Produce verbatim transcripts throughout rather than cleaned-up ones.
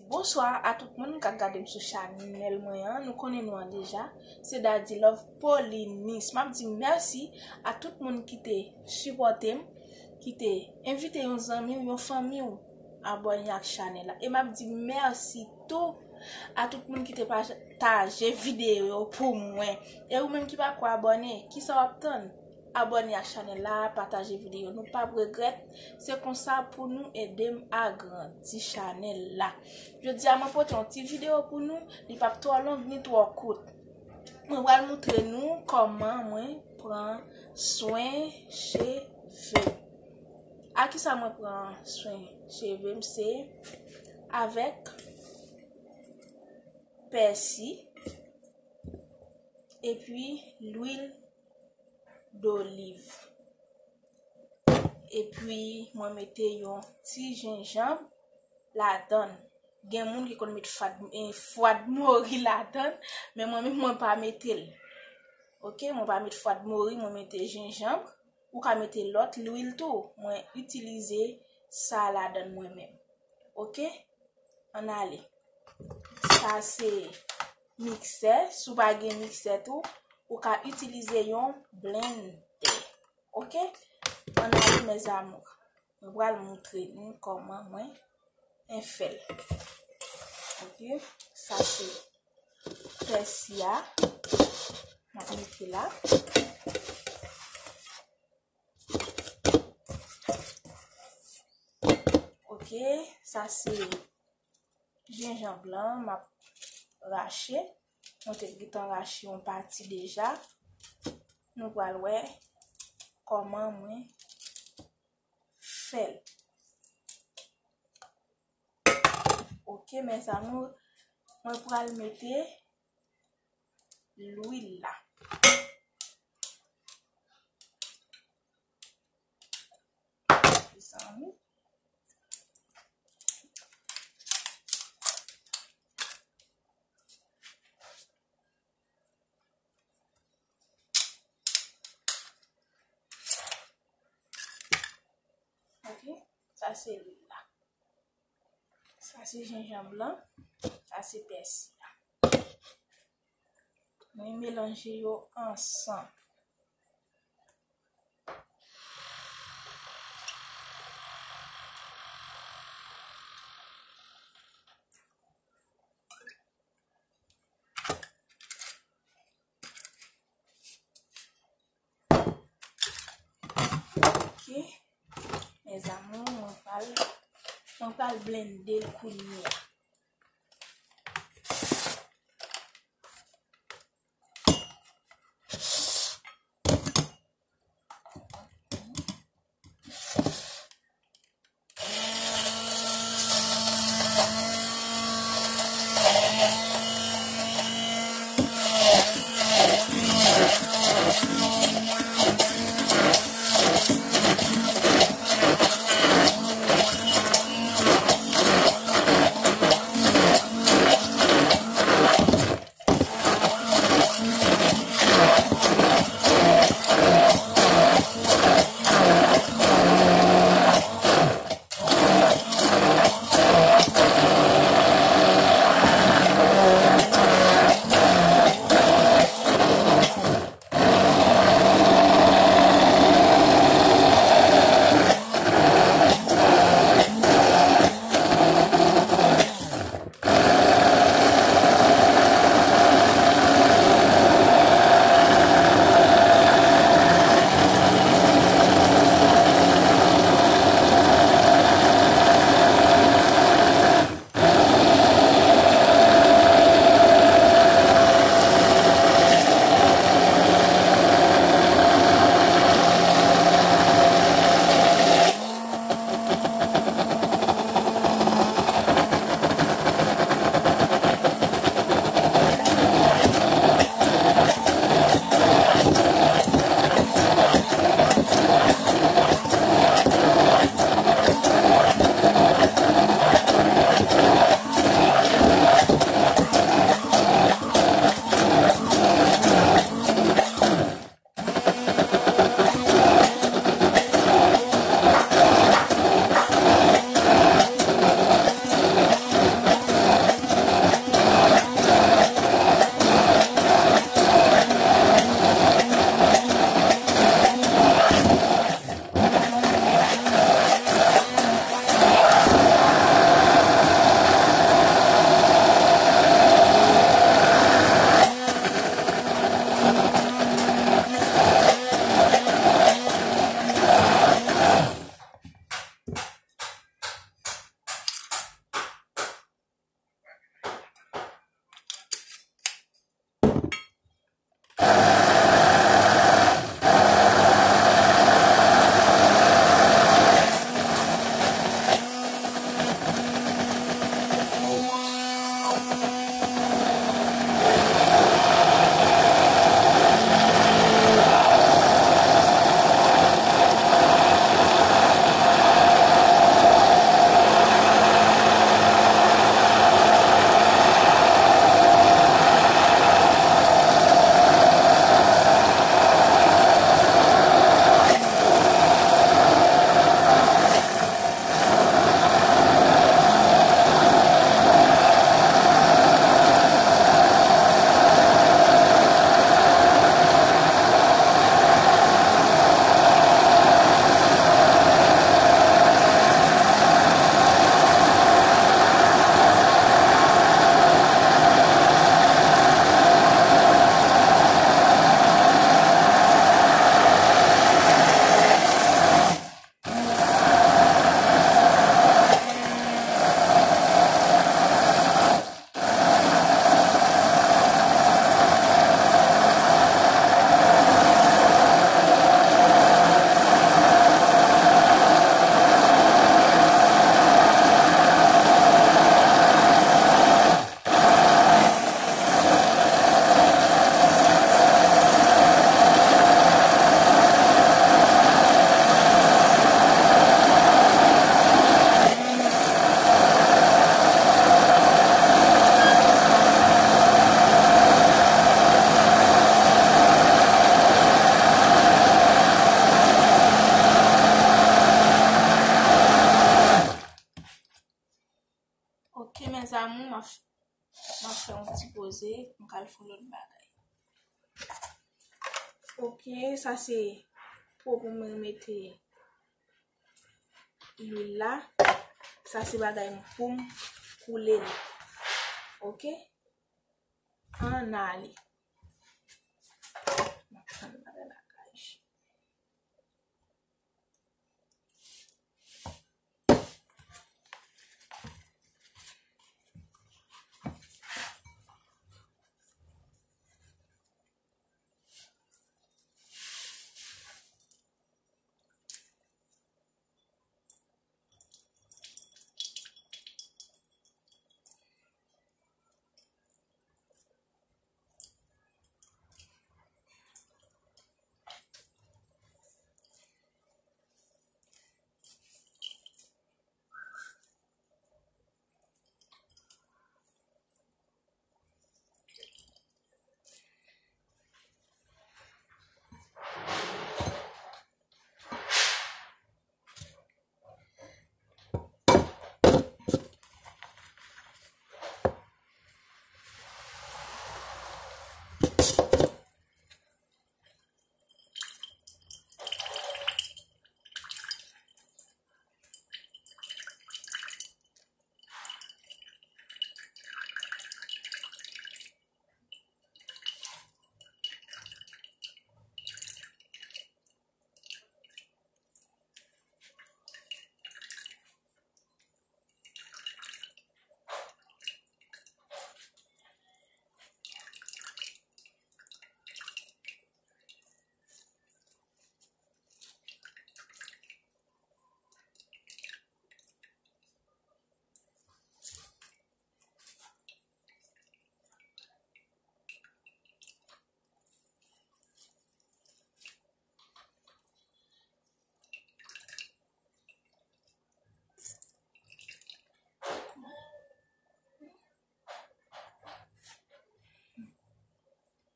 Bonswa a tout moun k ap gade m sou chanèl mwen an. Nou konnen nou an deja. Se Daddy Love Paulinis. M ap di mèsi a tout moun ki te sipòte m, ki te envite yon zanmi w, yon fanmi w abòne ak chanèl la. E m ap di mèsi tou a tout moun ki te pataje videyo pou mwen. E ou menm ki pako abòne, kisa w ap tann? Abòne ak chanèl la, pataje videyo. Nou p ap regrèt. Se konsa pou nou ede m agrandi chanèl la. Jodi a, mwen pote yon ti videyo pou nou. Li p ap twò long ni twò kout. Mwen pral moutre nou kòman mwen pran swen cheve m. A kisa mwen pran swen cheve m? Se avèk pèsi epi lwil doliv. Epi mwen mete yon ti jenjanm ladann. Gen moun ki konn met fad, eh, fwad mori ladann, men mwen menm mwen pa mete l. Oke, mwen pa met fwad mori, mwen mete jenjanm. Ou ka mete lòt lwil tou. Mwen itilize sa ladann mwen menm. Oke? Ann ale. Sa se miksè. Si w pa gen miksè tou, ou ka itilize yon blendè. Oke? Ann ale, mes amours. Mwen pral moutre nou kòman mwen fè l. Oke? Sa se pèsi a. M ap mete la. Oke, sa se jenjanm lan, m ap rache. Mwen te gentan rache yon pati deja. Nou pral wè kòman mwen fè l. Oke, mes amours, mwen pral mete lwil la. Mezanmi. Oke, sa se lwil la. Sa se jenjanm lan, sa se pèsi a. Mwen melanje yo ansanm. Oke. Mes amours, mwen pral, mwen pral blende l kounye a. Ok, mes amours, m ap, m ap fè yon ti poze, m kal fè yon lòt bagay. Ok, sa se po pou mwen mete lwil la. Sa se bagay pou m koule li. Ok? Ann ale. M ap pran bagay lakay.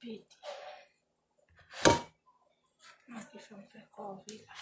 Pete. Mwen ki fè m fè kòve la.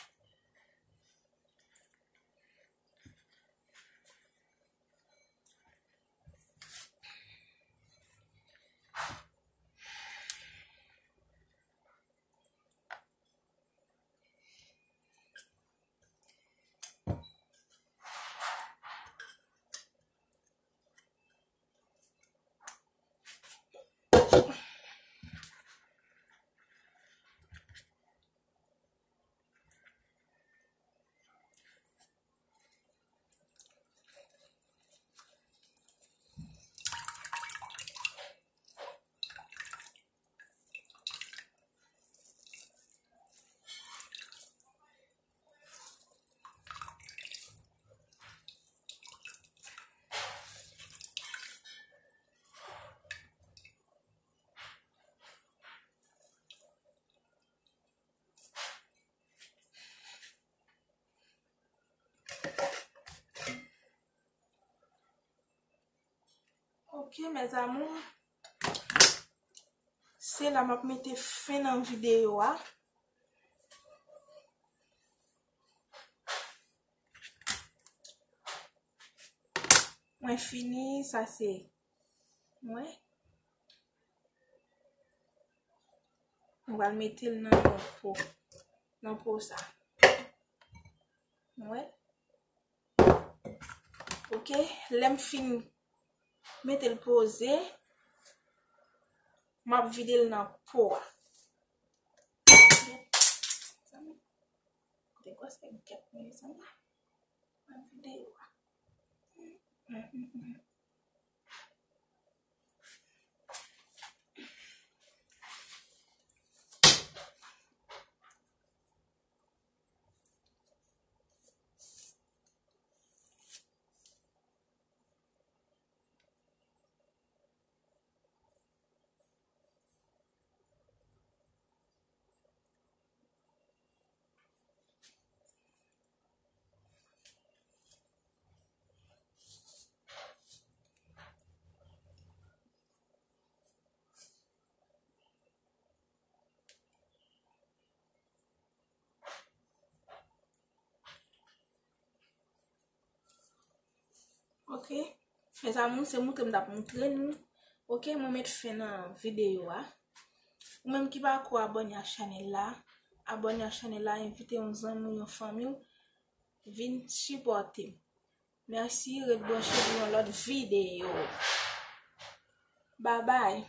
Ok, mes amours. Se la m ap mete fen nan videyo a. Mwen fini, sa se mwen. Mwen pral mete l nan yon po. Nan po sa. Mwen. Ok, lè m fin mete l poze, m ap vide l nan po a. Kote gwosè gèt mwen sa la? M ap vide yo a. Ok. Mezanmi, se moutre m t ap moutre nou. Ok, mwen met fen nan videyo a. Ou menm ki pako abòne ak chanèl la, abòne ak chanèl la, envite yon zanmi w, yon fanmi w, vin sipòte m. Mèsi, ret branche pou yon lòt videyo. Babay.